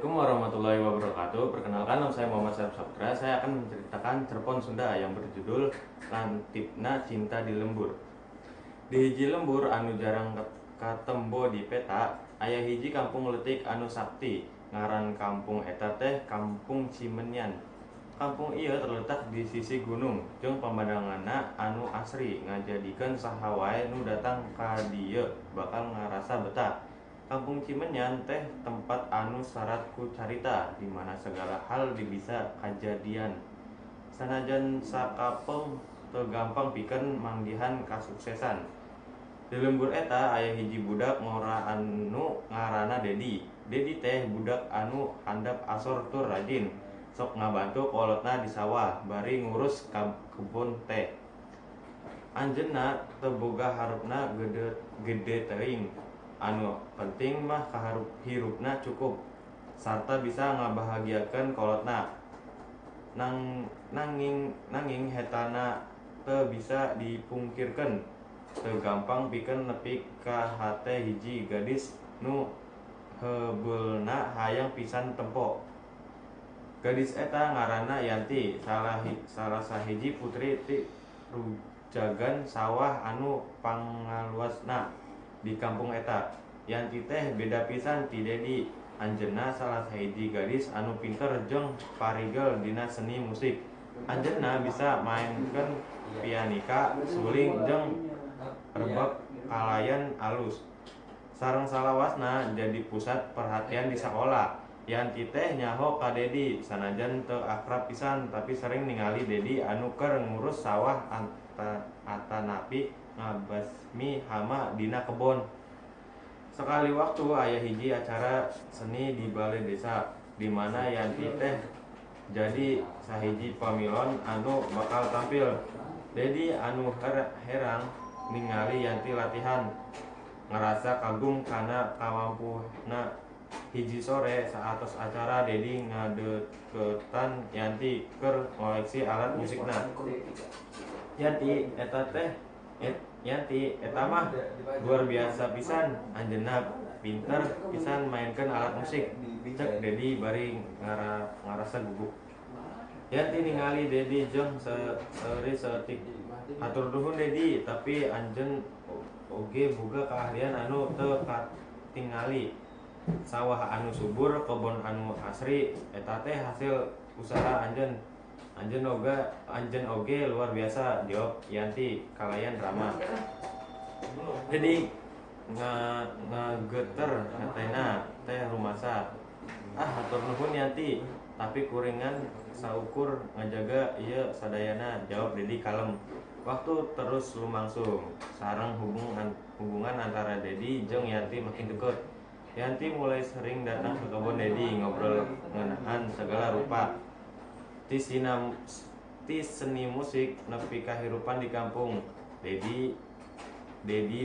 Assalamualaikum warahmatullahi wabarakatuh. Perkenalkan, nama saya Muhammad Syarif Saputra. Saya akan menceritakan cerpon Sunda yang berjudul Lantipna Cinta di Lembur. Di hiji lembur anu jarang katembo di peta, aya hiji kampung leutik anu sakti. Ngaran kampung eta teh Kampung Cimenyan. Kampung ieu terletak di sisi gunung jeung pamandanganna anu asri ngajadikeun saha wae nu datang ka dieu bakal ngarasa betah. Kampung Cimenyan teh tempat anu sarat ku carita di mana segala hal bisa kajadian. Sanajan sakapeung teu gampang pikeun manggihan kasuksesan. Di lembur eta aya hiji budak ngora anu ngaranna Dedi. Dedi teh budak anu handap asor tur rajin, sok ngabantu kolotna di sawah bari ngurus kebon teh. Anjeunna teu boga harepna gede teuing. Anu penting mah hirupna cukup sarta bisa ngabahagiakeun kolotna. Nanging hetana teu bisa dipungkirkeun, teu gampang pikeun nepi ka hate hiji gadis nu heubeulna hayang pisan tempo. Gadis eta ngaranna Yanti, salah sahiji putri ti rujagan sawah anu pangaluasna di kampung eta. Yanti teh beda pisan ti Dedi. Anjeunna salah sahiji gadis anu pinter jeung parigel dina seni musik. Anjeunna bisa maenkeun pianika, suling jeung rebab kalayan alus. Sareng salawasna jadi pusat perhatian di sakola. Yanti teh nyaho ka Dedi, sanajan teu akrab pisan tapi sering ningali Dedi anu keur ngurus sawah atanapi ngabasmi hama dina kebon. Sekali waktu aya hiji acara seni di balai desa di mana Yanti teh jadi sahiji pamilon anu bakal tampil. Dedi anu herang ningali Yanti latihan, ngerasa kagum kana kamampuhna. Hiji sore saatos acara, Dedi ngadeukeutan Yanti keur ngoleksi alat musikna. Yanti eta mah luar biasa pisan, anjeunna pinter pisan maenkeun alat musik, cek Dedi bari ngarasa gugup. Yanti ningali Dedi jeung seuri saeutik. Hatur nuhun Dedi, tapi anjeun oge boga kaahlian anu teu katingali. Sawah anu subur, kebon anu asri, eta teh hasil usaha anjeun. Anjeun oge luar biasa, jawab Yanti kalayan ramah. Dedi ngageter hatena teh rumasa. Ah, hatur nuhun Yanti, tapi kuringan saukur ngajaga ieu sadayana, jawab Dedi kalem. Waktu terus lumangsung, sareng hubungan antara Dedi jeung Yanti makin deket. Yanti mulai sering datang ke kebun Dedi, ngobrol ngeunaan segala rupa. Ti seni musik nepi kahirupan di kampung. Dedi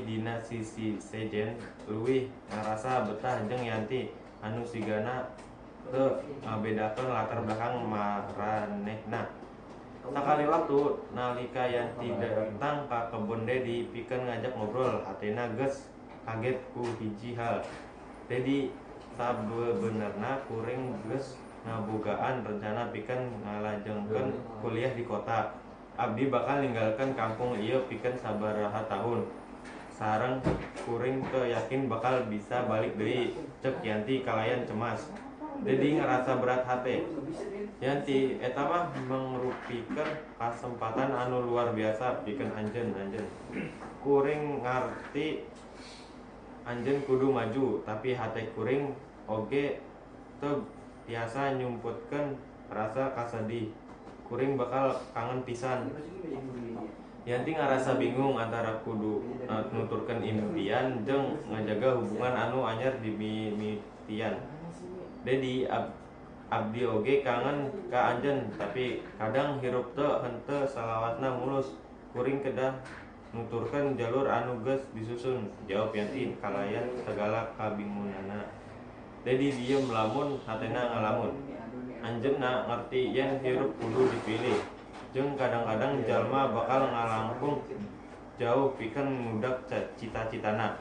dina sisi sejen leuwih ngarasa betah jeung Yanti anu sigana teu ngabedakeun latar belakang maranehna. Sakali waktu nalika Yanti datang ka kebon Dedi pikeun ngajak ngobrol, hatena geus kaget ku hiji hal. Dedi, sabenerna kuring geus ngabogaan rencana pikeun ngalajengkeun kuliah di kota. Abdi bakal ninggalkeun kampung ieu pikeun sabaraha tahun. Sareng kuring teu yakin bakal bisa balik deui, cek Yanti kalayan cemas. Dedi ngarasa berat hate. Yanti, eta mah mangrupikeun kasempatan anu luar biasa pikeun anjeun. Kuring ngarti anjeun kudu maju, tapi hate kuring oge teu tiasa nyumputkeun rasa kasedih. Kuring bakal kangen pisan. Yanti ngarasa bingung antara kudu nuturkeun impian jeung ngajaga hubungan anu anyar dimimitian. Dedi, abdi oge kangen ka anjeun, tapi kadang hirup teu henteu salawasna mulus. Kuring kedah nuturkeun jalur anu geus disusun, jawab Yanti kalayan sagala kabingunganna. Dedi diem lamun hatena ngalamun. Anjeunna ngarti yen hirup kudu dipilih, jeung kadang-kadang jalma bakal ngalangkung jauh pikeun ngudak cita-citana.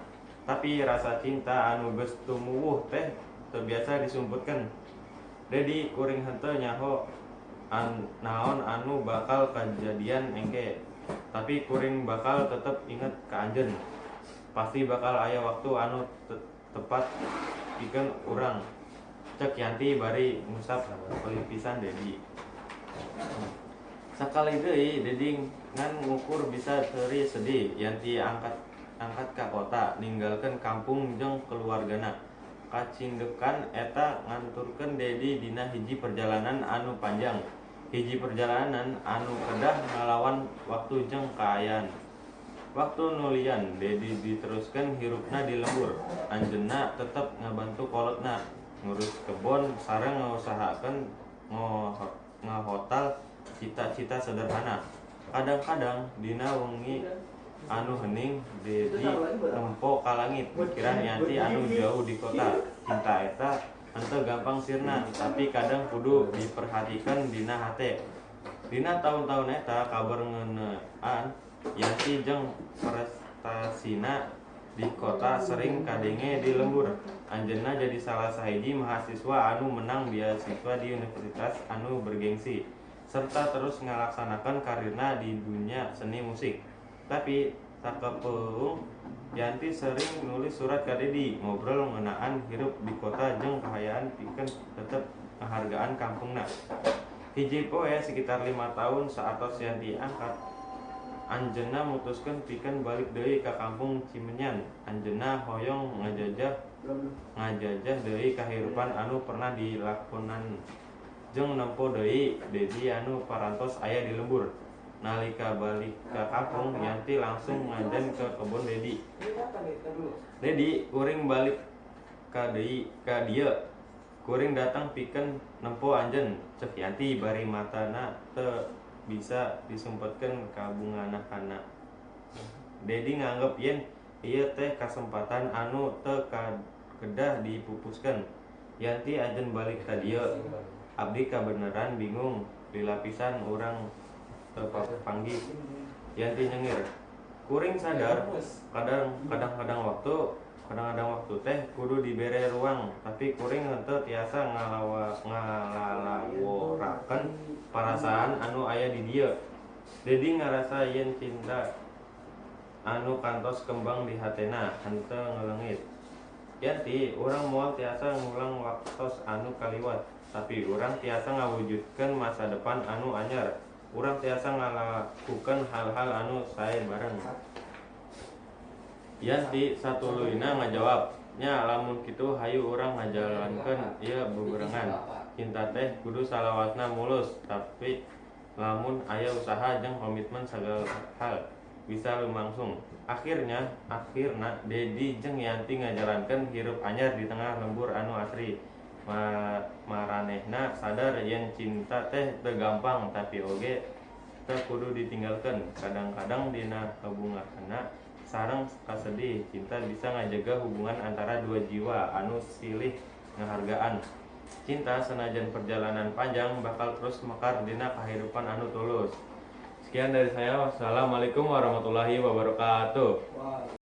Tapi rasa cinta anu geus tumuwuh teh teu biasa disumputkeun. Dedi, kuring henteu nyaho naon anu bakal kajadian engke. Tapi kuring bakal tetep inget ka anjeun. Pasti bakal aya waktu anu tepat pikeun urang. Cek Yanti bari ngusap pelipisan Dedi. Sakali deui Dedi ngan ngukur bisa seuri sedih. Yanti angkat ka kota, ninggalkeun kampung jeung keluargana. Kacindekan eta nganturkeun Dedi dina hiji perjalanan anu panjang. Hiji perjalanan anu kedah ngalawan waktu jeung kaayaan. Waktu nulian Dedi diteruskeun hirupna di lembur. Anjeunna tetep ngabantu kolotna ngurus kebon sareng ngausahakeun ngahotal cita-cita sederhana. Kadang-kadang dina wengi anu hening Dedi nempo ka langit mikiran Yanti anu jauh di kota. Cinta eta henteu gampang sirna, tapi kadang kudu diperhatikan dina hate. Dina taun-taun eta kabar ngeunaan Yanti jeung prestasina di kota sering kadenge di lembur. Anjeunna jadi salah sahiji mahasiswa anu menang beasiswa di universitas anu bergengsi, serta terus ngalaksanakeun karirna di dunia seni musik. Tapi sakepeung Yanti sering nulis surat ka Dedi, ngobrol ngeunaan hirup di kota jeung kahayaan pikeun tetep ngahargaan kampungna. Hiji poe sekitar 5 tahun saatos Yanti angkat, anjeunna mutuskeun pikeun balik deui ka kampung Cimenyan. Anjeunna hoyong ngajajah deui kahirupan anu pernah dilakonan jeung nempo deui Dedi anu parantos aya di lembur. Nalika balik ka kampung, Yanti langsung ngajen ke kebon Dedi. Dedi, kuring balik ka dieu. Kuring datang pikeun nempo anjeun, cek Yanti bari matana teu bisa disumpetkeun kabunganahana. Dedi nganggep yen ieu teh kasempatan anu teu kedah dipupuskeun. Yanti anjeun balik ka dieu. Abdi kabeneran bingung dilapisan urang teu panggih. Yanti nyengir. Kuring sadar kadang-kadang waktu teh kudu dibere ruang, tapi kuring henteu tiasa ngalalaworakeun parasaan anu aya di dieu. Dedi ngarasa yen cinta anu kantos kembang di hatena henteu ngeleungit. Yanti, urang moal tiasa ngulang waktos anu kaliwat, tapi urang tiasa ngawujudkeun masa depan anu anyar. Urang tiasa ngalakukeun hal-hal anu sae bareng. Yanti satuluyna ngajawab, nya lamun kitu hayu urang ngajalankeun ieu bebarengan. Cinta teh kudu salawasna mulus, tapi lamun aya usaha jeung komitmen sagala hal bisa lumangsung. Akhirna Dedi jeung Yanti ngajalankeun hirup anyar di tengah lembur anu asri. Maranehna sadar yen cinta teh teu gampang, tapi oge teu kudu ditinggalkeun. Kadang-kadang dina kabungahna sareng kasedih, cinta bisa ngajaga hubungan antara dua jiwa anu silih ngahargaan. Cinta senajan perjalanan panjang bakal terus mekar dina kahirupan anu tulus. Sekian dari saya. Wassalamualaikum warahmatullahi wabarakatuh.